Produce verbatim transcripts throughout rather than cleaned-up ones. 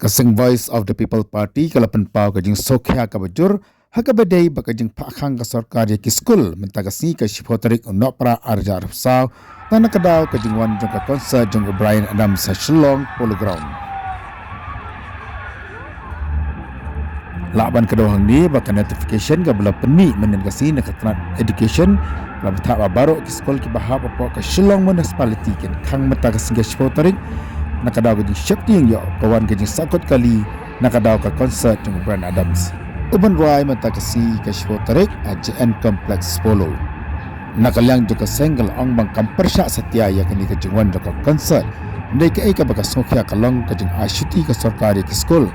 Seng Voice of the People Party ka la pynpaw ka jingsngewkhia kaba jur ha kaba dei bad ka jingphah khang ka sorkar ïa ki skul mynta ka sngi ka shiphew tarik u Nohprah ar hajar arphew saw, tang na ka daw ka jingwan jong ka concert jong u Bryan Adams ha Shillong Polo Ground. Lah ban kdew hangne ba ka notification kaba la pynmih mynhynnin ka sngi na ka tnat education ka la bthah ba baroh ki skul kiba hap hapoh ka Shillong Municipality kin khang mynta ka sngi ka shiphew tarik na ka daw ka jingsheptieng ïoh ka wan ka jingsahkut kali na ka daw ka concert jong u Bryan Adams. U ban rwai mynta ka sngi ka shiphew tarik ha J N Complex Polo. Na ka liang jong ka seng ka la ong ba kam pyrshah satia ïa kane ka jingwan jong ka concert. Hynrei kaei kaba ka sngewkhia ka long ka jingai shuti ka sorkar ïa ki skul.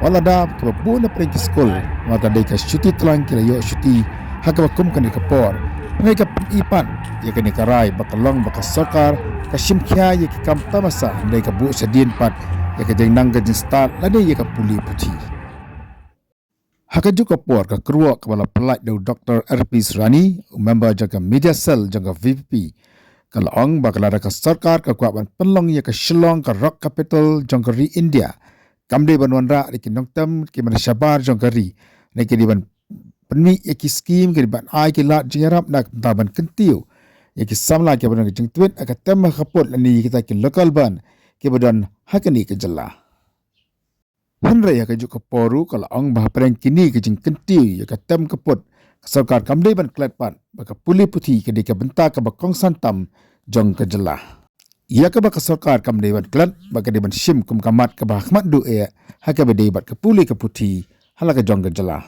Wat la da kaba bun na pdeng ki skul wat la dei ka shuti tlang ki la ïoh shuti ha kaba kum kane ka por. Hynrei ka pyni pat ïa kane ka rai ba ka long ba ka sorkar ka shim khia ïa ki kam tamasa, hynrei ka buh shadien pat ïa ka jingnang ka jingstad lane ïa ka pule puthi. Ha kajuh ka por ka kyrwoh kaba la pyllait da u Doktor R P Surani, u member jong ka Media Cell jong ka V P P, ka la ong ba ka lada ka sorkar ka kwah ban pynlong ïa ka Shillong ka Rock Capital jong ka ri India, kam dei ban wanrah da ki nongtem kiba na shabar jong ka ri, ne ki dei ban pynmih ïa ki skim, ki dei ban ai ki lad jingïarap na ka bynta ban kyntiew ïa ki samla kiba don ka jingtwit ha ka tem ha ka pud lane ïa kita ki local band kiba don ha kane ka jylla. Hynrei ha kajuh ka por ruh ka la ong ba hapdeng kine ki jingkyntiew ïa ka tem ka pud, ka sorkar kam dei ban klet pat ba ka pule puthi ka dei ka bynta kaba kongsan tam jong ka jylla, ïa kaba ka sorkar kam dei ban klet ba ka dei ban shim kum ka mat kaba ha khmat duh eh ha kaba dei bad ka pule ka puthi ha la ka jong ka jylla.